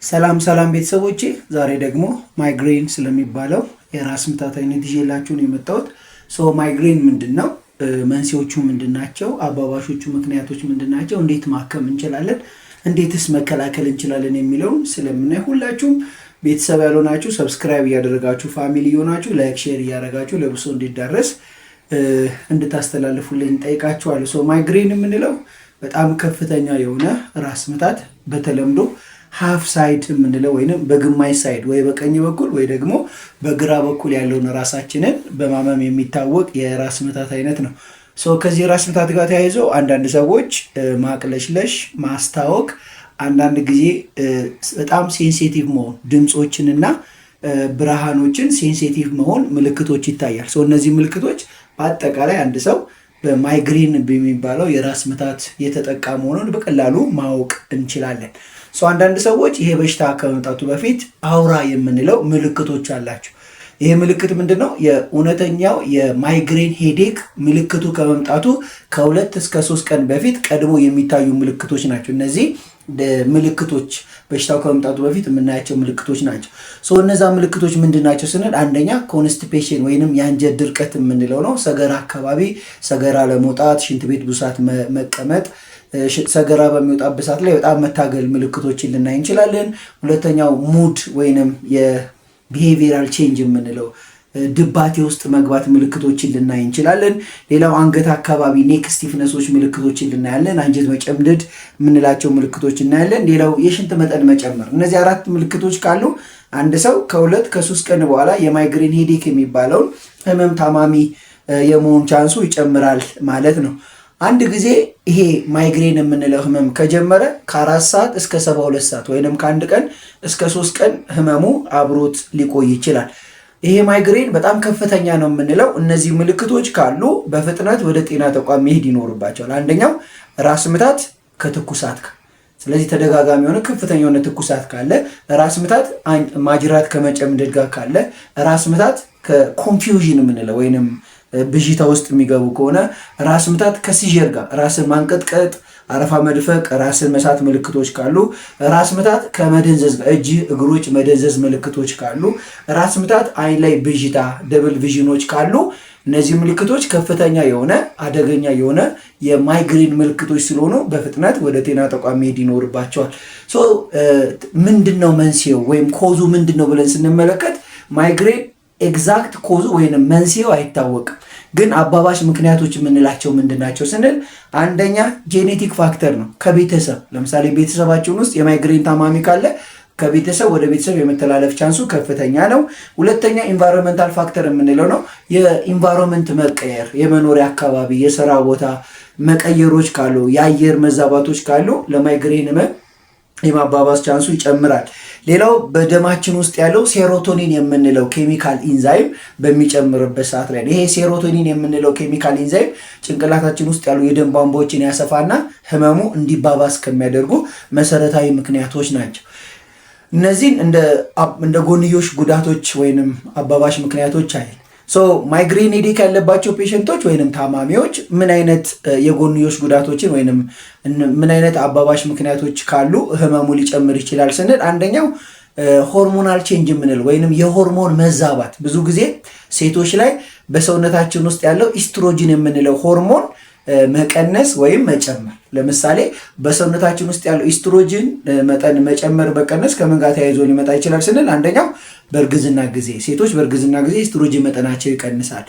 ሰላም ሰላም ቤተሰቦቼ፣ ዛሬ ደግሞ ማይግሬን ስለሚባለው የራስ ምታት አይነት ይዤላችሁ ነው የመጣሁት። So migraine ምንድን ነው? መንስኤዎቹ ምንድን ናቸው? አባባሾቹ ምክንያቶች ምንድን ናቸው? እንዴት ማከም እንችላለን? እንዴትስ መከላከል እንችላለን? የሚለውን ስለምናይ ሁላችሁም ቤተሰብ ያልሆናችሁ subscribe እያደረጋችሁ፣ family የሆናችሁ like፣ share እያደረጋችሁ ለብዙ ሰው እንዲዳረስ እንድታስተላልፉልኝ ጠይቃችኋለሁ። So migraine የምንለው በጣም ከፍተኛ የሆነ ራስ ምታት፣ በተለምዶ half side የምንለው ወይም በግማሽ side፣ ወይ በቀኝ በኩል ወይ ደግሞ በግራ በኩል ያለውን ራሳችንን በማመም የሚታወቅ የራስ ምታት አይነት ነው። So ከዚህ ራስ ምታት ጋር ተያይዞ አንዳንድ ሰዎች ማቅለሽለሽ፣ ማስታወክ፣ አንዳንድ ጊዜ በጣም sensitive መሆን፣ ድምፆችንና ብርሃኖችን sensitive መሆን ምልክቶች ይታያል። So እነዚህ ምልክቶች በአጠቃላይ አንድ ሰው በማይግሬን በሚባለው የራስ ምታት የተጠቃ መሆኑን በቀላሉ ማወቅ እንችላለን። So አንዳንድ ሰዎች ይሄ በሽታ ከመምጣቱ በፊት aura የምንለው ምልክቶች አላቸው። ይሄ ምልክት ምንድን ነው? የእውነተኛው የ migraine headache ምልክቱ ከመምጣቱ ከ2 እስከ 3 ቀን በፊት ቀድሞ የሚታዩ ምልክቶች ናቸው። እነዚህ ምልክቶች በሽታው ከመምጣቱ በፊት የምናያቸው ምልክቶች ናቸው። So እነዛ ምልክቶች ምንድን ናቸው ስንል አንደኛ constipation ወይንም የአንጀት ድርቀት የምንለው ነው። ሰገራ አካባቢ ሰገራ ለመውጣት ሽንት ቤት ብዙ ሰዓት መቀመጥ፣ ሰገራ በሚወጣበት ሰዓት ላይ በጣም መታገል ምልክቶችን ልናይ እንችላለን። ሁለተኛው mood ወይንም የ behavioral change የምንለው ድባቴ ውስጥ መግባት ምልክቶችን ልናይ እንችላለን። ሌላው አንገት አካባቢ neck stiffness ኦች ምልክቶችን ልናያለን። አንጀት መጨምደድ የምንላቸው ምልክቶች እናያለን። ሌላው የሽንት መጠን መጨመር። እነዚህ አራት ምልክቶች ካሉ አንድ ሰው ከ2 ከ3 ቀን በኋላ የ migraine headache የሚባለውን ህመም ታማሚ የመሆን chance ኡ ይጨምራል ማለት ነው። አንድ ጊዜ ይሄ ማይግሬን የምንለው ህመም ከጀመረ ከ4 ሰዓት እስከ 72 ሰዓት ወይንም ከ1 ቀን እስከ 3 ቀን ህመሙ አብሮት ሊቆይ ይችላል። ይሄ ማይግሬን በጣም ከፍተኛ ነው የምንለው እነዚህ ምልክቶች ካሉ በፍጥነት ወደ ጤና ተቋም መሄድ ይኖርባቸዋል። አንደኛው ራስ ምታት ከትኩሳት ጋር፣ ስለዚህ ተደጋጋሚ የሆነ ከፍተኛ የሆነ ትኩሳት ካለ፣ ራስ ምታት ማጅራት ከመጨምደድ ጋር ካለ፣ ራስ ምታት ከ confusion የምንለው ወይንም ብዥታ ውስጥ የሚገቡ ከሆነ፣ ራስ ምታት ከ seizure ጋር ራስን ማንቀጥቀጥ፣ አረፋ መድፈቅ፣ ራስን መሳት ምልክቶች ካሉ፣ ራስ ምታት ከመደንዘዝ እጅ እግሮች መደንዘዝ ምልክቶች ካሉ፣ ራስ ምታት አይን ላይ ብዥታ double vision ኖች ካሉ፣ እነዚህ ምልክቶች ከፍተኛ የሆነ አደገኛ የሆነ የማይግሬን ምልክቶች ስለሆኑ በፍጥነት ወደ ጤና ተቋም መሄድ ይኖርባቸዋል። ምንድን ነው መንስኤው ወይም cause ኡ ምንድን ነው ብለን ስንመለከት migraine exact cause ኡ ወይም መንስኤው አይታወቅም። ግን አባባሽ ምክንያቶች የምንላቸው ምንድን ናቸው ስንል አንደኛ genetic factor ነው። ከቤተሰብ፣ ለምሳሌ ቤተሰባችን ውስጥ የማይግሬን ታማሚ ካለ ከቤተሰብ ወደ ቤተሰብ የመተላለፍ chance ኡ ከፍተኛ ነው። ሁለተኛ environmental factor የምንለው ነው። የ environment መቀየር፣ የመኖሪያ አካባቢ፣ የስራ ቦታ መቀየሮች ካሉ፣ የአየር መዛባቶች ካሉ ለማይግሬን ህመም የማባባስ chance ኡ ይጨምራል። ሌላው በደማችን ውስጥ ያለው serotonin የምንለው chemical enzyme በሚጨምርበት ሰዓት ላይ፣ ይሄ serotonin የምንለው chemical enzyme ጭንቅላታችን ውስጥ ያሉ የደም ቧንቧዎችን ያሰፋና ህመሙ እንዲባባስ ከሚያደርጉ መሰረታዊ ምክንያቶች ናቸው። እነዚህን እንደ ጎንዮሽ ጉዳቶች ወይንም አባባሽ ምክንያቶች አይል። So migraine headache ያለባቸው patient ኦች ወይንም ታማሚዎች ምን አይነት የጎንዮሽ ጉዳቶችን ወይንም ምን አይነት አባባሽ ምክንያቶች ካሉ ህመሙ ሊጨምር ይችላል ስንል አንደኛው hormonal change የምንለው ወይንም የሆርሞን መዛባት፣ ብዙ ጊዜ ሴቶች ላይ በሰውነታችን ውስጥ ያለው ኢስትሮጅን የምንለው ሆርሞን መቀነስ ወይም መጨመር። ለምሳሌ በሰውነታችን ውስጥ ያለው ኢስትሮጅን መጠን መጨመር መቀነስ ከምን ጋር ተያይዞ ሊመጣ ይችላል ስንል አንደኛው በእርግዝና ጊዜ፣ ሴቶች በእርግዝና ጊዜ ኢስትሮጅን መጠናቸው ይቀንሳል።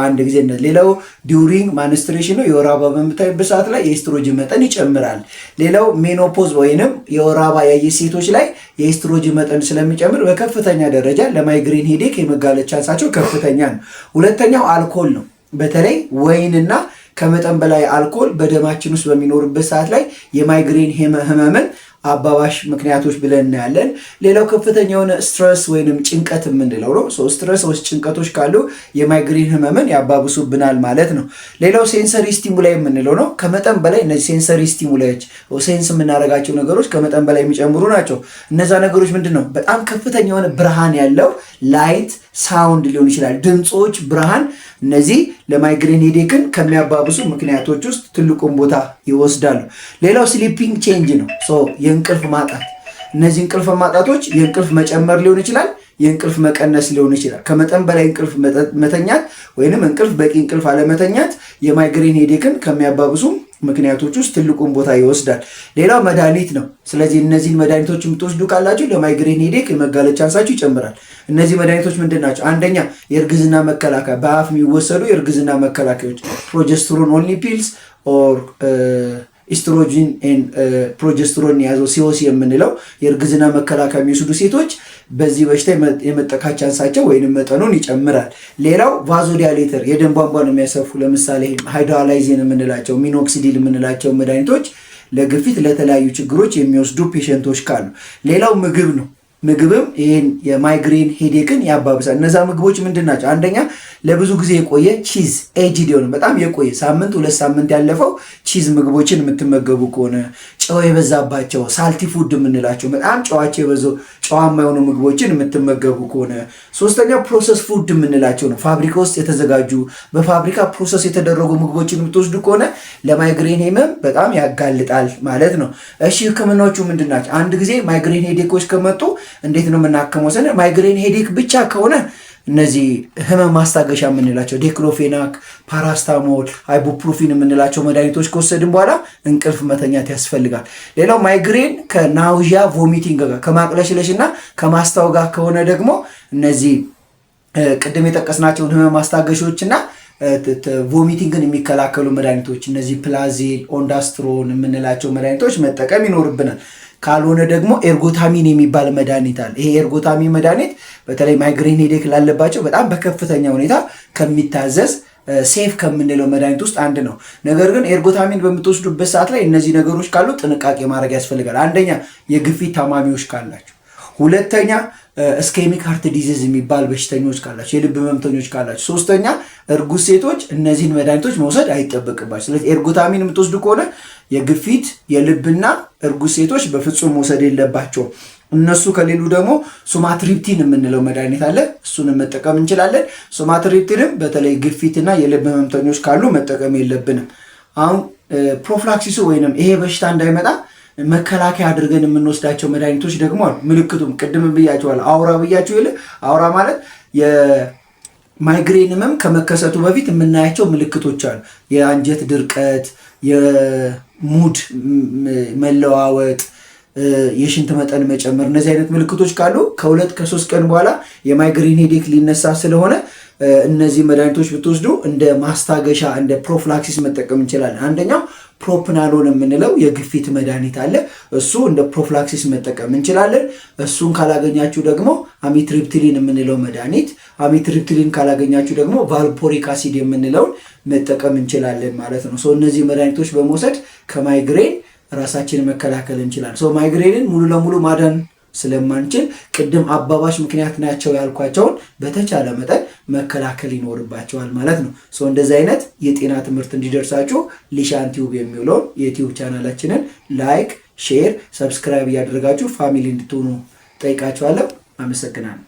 አንድ ጊዜ ሌላው during menstruation ነው። የወር አበባ በምታይበት ሰዓት ላይ የኢስትሮጅን መጠን ይጨምራል። ሌላው menopause ወይንም የወር አበባ ያየች ሴቶች ላይ የኢስትሮጅን መጠን ስለሚጨምር በከፍተኛ ደረጃ ለ migraine headache የመጋለጥ chance ኣቸው ከፍተኛ ነው። ሁለተኛው አልኮል ነው። በተለይ ወይንና ከመጠን በላይ አልኮል በደማችን ውስጥ በሚኖርበት ሰዓት ላይ የማይግሬን ህመምን አባባሽ ምክንያቶች ብለን እናያለን። ሌላው ከፍተኛ የሆነ stress ወይንም ጭንቀት የምንለው ነው። Stress ወይ ጭንቀቶች ካሉ የማይግሬን ህመምን ያባብሱብናል ማለት ነው። ሌላው sensory stimuli የምንለው ነው። ከመጠን በላይ እነዚህ sensory stimuli ዎች sense የምናደርጋቸው ነገሮች ከመጠን በላይ የሚጨምሩ ናቸው። እነዛ ነገሮች ምንድን ነው? በጣም ከፍተኛ የሆነ ብርሃን ያለው light፣ sound ሊሆን ይችላል፣ ድምፆች፣ ብርሃን፣ እነዚህ ለ migraine headache ን ከሚያባብሱ ምክንያቶች ውስጥ ትልቁን ቦታ ይወስዳሉ። ሌላው sleeping change ነው፣ የእንቅልፍ ማጣት። እነዚህ እንቅልፍ ማጣቶች የእንቅልፍ መጨመር ሊሆን ይችላል፣ የእንቅልፍ መቀነስ ሊሆን ይችላል። ከመጠን በላይ እንቅልፍ መተኛት ወይንም እንቅልፍ በቂ እንቅልፍ አለመተኛት የ migraine headache ን ከሚያባብሱ ምክንያቶች ውስጥ ትልቁን ቦታ ይወስዳል። ሌላው መድኃኒት ነው። ስለዚህ እነዚህን መድኃኒቶች የምትወስዱ ካላችሁ ለ migraine headache የመጋለጥ chance ኣችሁ ይጨምራል። እነዚህ መድኃኒቶች ምንድን ናቸው? አንደኛ የእርግዝና መከላከያ፣ በአፍ የሚወሰዱ የእርግዝና መከላከያዎች progesterone only pills or estrogen progesterone የያዘው COC የምንለው የእርግዝና መከላከያ የሚወስዱ ሴቶች በዚህ በሽታ የመጠቃት chance ኣቸው ወይንም መጠኑን ይጨምራል። ሌላው vasodilator፣ የደም ቧንቧን የሚያሰፉ፣ ለምሳሌ hydralazine የምንላቸው፣ minoxidil የምንላቸው መድኃኒቶች ለግፊት፣ ለተለያዩ ችግሮች የሚወስዱ patient ኦች ካሉ። ሌላው ምግብ ነው። ምግብም ይህን የ migraine headache ን ያባብሳል። እነዛ ምግቦች ምንድን ናቸው? አንደኛ ለብዙ ጊዜ የቆየ cheese፣ aged የሆነ፣ በጣም የቆየ፣ ሳምንት 2 ሳምንት ያለፈው cheese ምግቦችን የምትመገቡ ከሆነ፣ ጨው የበዛባቸው salty food የምንላቸው፣ በጣም ጨዋቸው የበዛው ጨዋማ የሆኑ ምግቦችን የምትመገቡ ከሆነ። ሶስተኛ processed food የምንላቸው ነው። ፋብሪካ ውስጥ የተዘጋጁ፣ በፋብሪካ process የተደረጉ ምግቦችን የምትወስዱ ከሆነ ለማይግሬን ህመም በጣም ያጋልጣል ማለት ነው። እሺ፣ ህክምናዎቹ ምንድን ናቸው? አንድ ጊዜ migraine headache ኦች ከመጡ እንዴት ነው የምናክመው ስንል migraine headache ብቻ ከሆነ እነዚህ ህመም ማስታገሻ የምንላቸው diclofenac፣ paracetamol፣ ibuprofen የምንላቸው መድኃኒቶች ከወሰድን በኋላ እንቅልፍ መተኛት ያስፈልጋል። ሌላው migraine ከ nausea vomiting ጋር፣ ከማቅለሽለሽ እና ከማስታወክ ጋር ከሆነ ደግሞ እነዚህ ቅድም የጠቀስናቸውን ህመም ማስታገሻዎች እና vomiting ን የሚከላከሉ መድኃኒቶች፣ እነዚህ Plasil፣ ondansetron የምንላቸው መድኃኒቶች መጠቀም ይኖርብናል። ካልሆነ ደግሞ ergotamine የሚባል መድኃኒት አለ። ይሄ ergotamine መድኃኒት በተለይ migraine headache ላለባቸው በጣም በከፍተኛ ሁኔታ ከሚታዘዝ፣ safe ከምንለው መድኃኒት ውስጥ አንድ ነው። ነገር ግን ergotamine በምትወስዱበት ሰዓት ላይ እነዚህ ነገሮች ካሉ ጥንቃቄ ማድረግ ያስፈልጋል። አንደኛ የግፊት ታማሚዎች ካላችሁ፣ ሁለተኛ ischemic heart disease የሚባል በሽተኞች ካላችሁ፣ የልብ ህመምተኞች ካላችሁ፣ ሶስተኛ እርጉዝ ሴቶች እነዚህን መድኃኒቶች መውሰድ አይጠበቅባቸውም። ስለዚህ ergotamine የምትወስዱ ከሆነ የግፊት፣ የልብና እርጉዝ ሴቶች በፍጹም መውሰድ የለባቸውም። እነሱ ከሌሉ ደግሞ sumatriptan የምንለው መድኃኒት አለ። እሱንም መጠቀም እንችላለን። Sumatriptan ም በተለይ ግፊትና የልብ ህመምተኞች ካሉ መጠቀም የለብንም። አሁን prophylaxis ኡ ወይንም ይሄ በሽታ እንዳይመጣ መከላከያ አድርገን የምንወስዳቸው መድኃኒቶች ደግሞ አሉ። ምልክቱም ቅድም ብያችኋለሁ። Aura ብያችሁ የለ? Aura ማለት የማይግሬን ህመም ከመከሰቱ በፊት የምናያቸው ምልክቶች አሉ። የአንጀት ድርቀት፣ የ mood መለዋወጥ፣ የሽንት መጠን መጨመር፣ እነዚህ አይነት ምልክቶች ካሉ ከ2 ከ3 ቀን በኋላ የ migraine headache ሊነሳ ስለሆነ እነዚህ መድኃኒቶች ብትወስዱ እንደ ማስታገሻ፣ እንደ prophylaxis መጠቀም እንችላለን። አንደኛው propranolol የምንለው የግፊት መድኃኒት አለ። እሱ እንደ prophylaxis መጠቀም እንችላለን። እሱን ካላገኛችሁ ደግሞ amitriptyline የምንለው መድኃኒት፣ amitriptyline ካላገኛችሁ ደግሞ valproic acid የምንለውን መጠቀም እንችላለን ማለት ነው። እነዚህ መድኃኒቶች በመውሰድ ከማይግሬን ራሳችንን መከላከል እንችላለን። ማይግሬንን ሙሉ ለሙሉ ማዳን ስለማንችል ቅድም አባባሽ ምክንያት ናቸው ያልኳቸውን በተቻለ መጠን መከላከል ይኖርባችኋል ማለት ነው። እንደዚህ አይነት የጤና ትምህርት እንዲደርሳችሁ ሊሻን ቲዩብ የሚውለውን የ YouTube channel ኣችንን like፣ share፣ subscribe እያደረጋችሁ family እንድትሆኑ ጠይቃችኋለሁ። አመሰግናለሁ።